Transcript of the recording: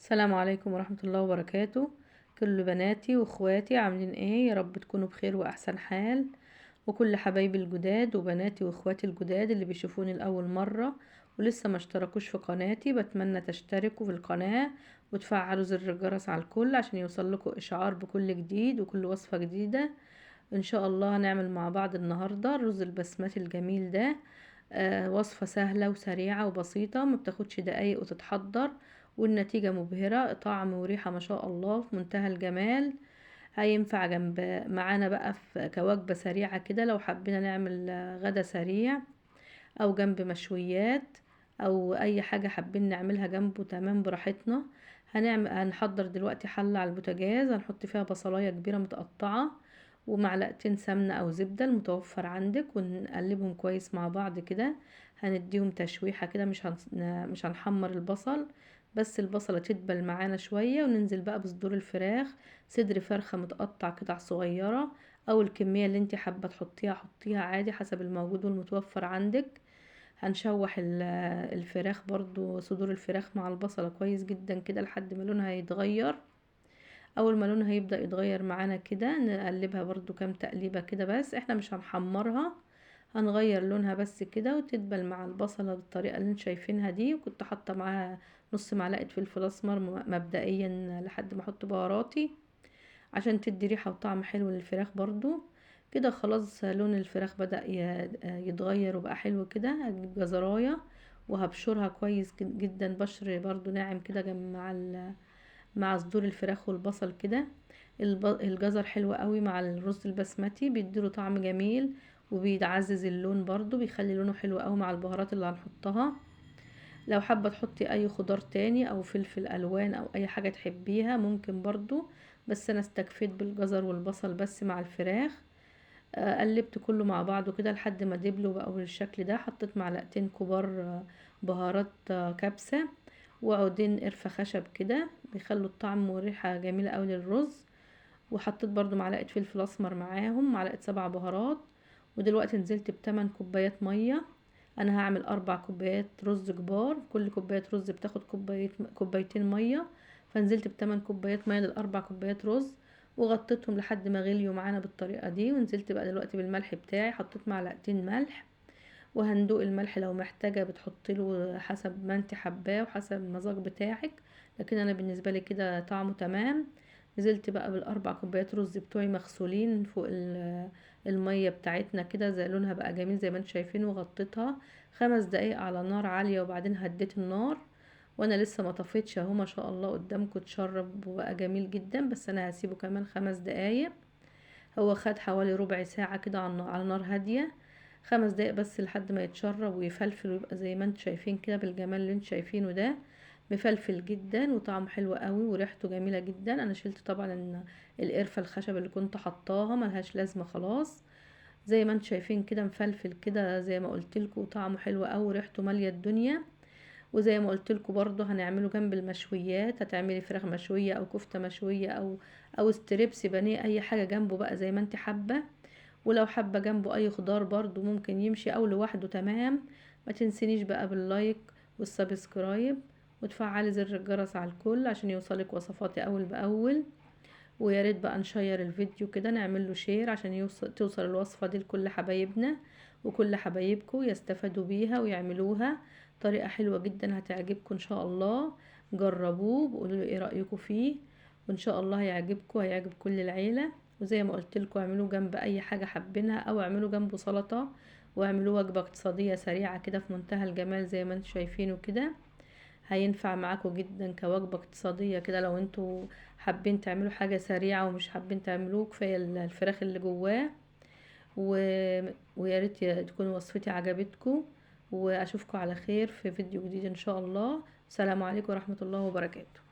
السلام عليكم ورحمة الله وبركاته. كل بناتي واخواتي عاملين ايه؟ يا رب تكونوا بخير واحسن حال. وكل حبايبي الجداد وبناتي واخواتي الجداد اللي بيشوفوني لأول مرة ولسه ما اشتركوش في قناتي، بتمنى تشتركوا في القناة وتفعلوا زر الجرس على الكل عشان يوصل لكم اشعار بكل جديد وكل وصفة جديدة. ان شاء الله هنعمل مع بعض النهاردة الرز البسمتي الجميل ده. وصفة سهلة وسريعة وبسيطة، ما بتاخدش دقايق وتتحضر، والنتيجة مبهرة، طعم وريحة ما شاء الله في منتهى الجمال. هينفع جنب معانا بقى في كوجبة سريعة كده لو حبينا نعمل غدا سريع، او جنب مشويات، او اي حاجة حابين نعملها جنبه. تمام، براحتنا. هنحضر دلوقتي حلة على البوتاجاز، هنحط فيها بصلاية كبيرة متقطعة ومعلقتين سمنة او زبدة المتوفر عندك، ونقلبهم كويس مع بعض كده. هنديهم تشويحة كده، مش هنحمر البصل، بس البصلة تدبل معانا شوية. وننزل بقى بصدور الفراخ، صدر فرخة متقطع قطع صغيرة او الكمية اللي انت حابة تحطيها حطيها عادي حسب الموجود والمتوفر عندك. هنشوح الفراخ برضو، صدور الفراخ مع البصلة كويس جدا كده لحد ما لونها يتغير. اول ما لونها يبدأ يتغير معانا كده نقلبها برضو كام تقليبة كده، بس احنا مش هنحمرها، هنغير لونها بس كده وتدبل مع البصلة بالطريقة اللي انتوا شايفينها دي. وكنت حاطة معاها نص معلقة فلفل اسمر مبدئيا لحد ما احط بهاراتي عشان تدي ريحة وطعم حلو للفراخ برضو كده. خلاص لون الفراخ بدأ يتغير وبقى حلو كده. هجيب جزراية وهبشرها كويس جدا، بشر برضو ناعم كده جنب مع صدور الفراخ والبصل كده. الجزر حلو قوي مع الرز البسمتي، بيديله طعم جميل وبيعزز اللون برضو، بيخلي لونه حلو قوي مع البهارات اللي هنحطها. لو حابة تحطي اي خضار تاني او فلفل الوان او اي حاجة تحبيها ممكن برضو، بس انا استكفيت بالجزر والبصل بس مع الفراخ. قلبت كله مع بعضه كده لحد ما دبلوا بقوا بالشكل ده. حطيت معلقتين كبار، بهارات، كبسة وعودين قرفة خشب كده، بيخلوا الطعم والريحة جميلة قوي للرز. وحطيت برضو معلقة فلفل اسمر معاهم، معلقة 7 بهارات. ودلوقتي نزلت بتمن كوبايات مية. انا هعمل 4 كوبايات رز كبار، كل كوباية رز بتاخد كوبايتين مية، فنزلت بتمن كوبايات مية للاربع كوبايات رز، وغطيتهم لحد ما غليوا معانا بالطريقة دي. ونزلت بقى دلوقتي بالملح بتاعي، حطيت معلقتين ملح، وهندوق الملح لو محتاجة بتحطي له حسب ما انت حباه وحسب المذاق بتاعك، لكن انا بالنسبة لي كده طعمه تمام. نزلت بقى بالاربع كوبايات رز بتوعي مغسولين فوق المية بتاعتنا كده، زي لونها بقى جميل زي ما انتم شايفين. وغطيتها 5 دقايق على نار عالية، وبعدين هديت النار وانا لسه ما طفيتش اهو، ما شاء الله قدامكم اتشرب وبقى جميل جدا. بس انا هسيبه كمان 5 دقايق، هو خد حوالي ربع ساعة كده على نار هادية، 5 دقايق بس لحد ما يتشرب ويفلفل ويبقى زي ما انتم شايفين كده بالجمال اللي انتم شايفينه ده، مفلفل جدا وطعمه حلو قوي وريحته جميلة جدا. انا شلت طبعا القرفة الخشب اللي كنت حطاها ملهاش لازمة خلاص، زي ما انتم شايفين كده مفلفل كده زي ما قلت لكم، وطعمه حلو قوي وريحته مالية الدنيا. وزي ما قلت لكم برضو هنعمله جنب المشويات، هتعملي فراخ مشوية او كفتة مشوية او strips بانيه، اي حاجة جنبه بقى زي ما انت حابة. ولو حابة جنبه اي خضار برضو ممكن يمشي او لوحده تمام. ما تنسينيش بقى بال like وال subscribe وتفعلي زر الجرس على الكل عشان يوصلك وصفاتي اول باول. ويا ريت بقى نشير الفيديو كده، نعمل له share عشان توصل الوصفة دي لكل حبايبنا وكل حبايبكم يستفادوا بيها ويعملوها. طريقة حلوة جدا هتعجبكم ان شاء الله، جربوه وقولوا لي ايه رأيكم فيه، وان شاء الله هيعجبكم وهيعجب كل العيلة. وزي ما قلت لكم اعملوه جنب اي حاجة حابينها، او اعملوه جنبه سلطة، واعملوه وجبة اقتصادية سريعة كده في منتهى الجمال زي ما انتم شايفينه كده. هينفع معاكم جدا كوجبة اقتصادية كده لو انتوا حابين تعملوا حاجة سريعة ومش حابين تعملوه، كفاية الفراخ اللي جواه. ويا ريت تكون وصفتي عجبتكم، واشوفكم على خير في فيديو جديد ان شاء الله. السلام عليكم ورحمة الله وبركاته.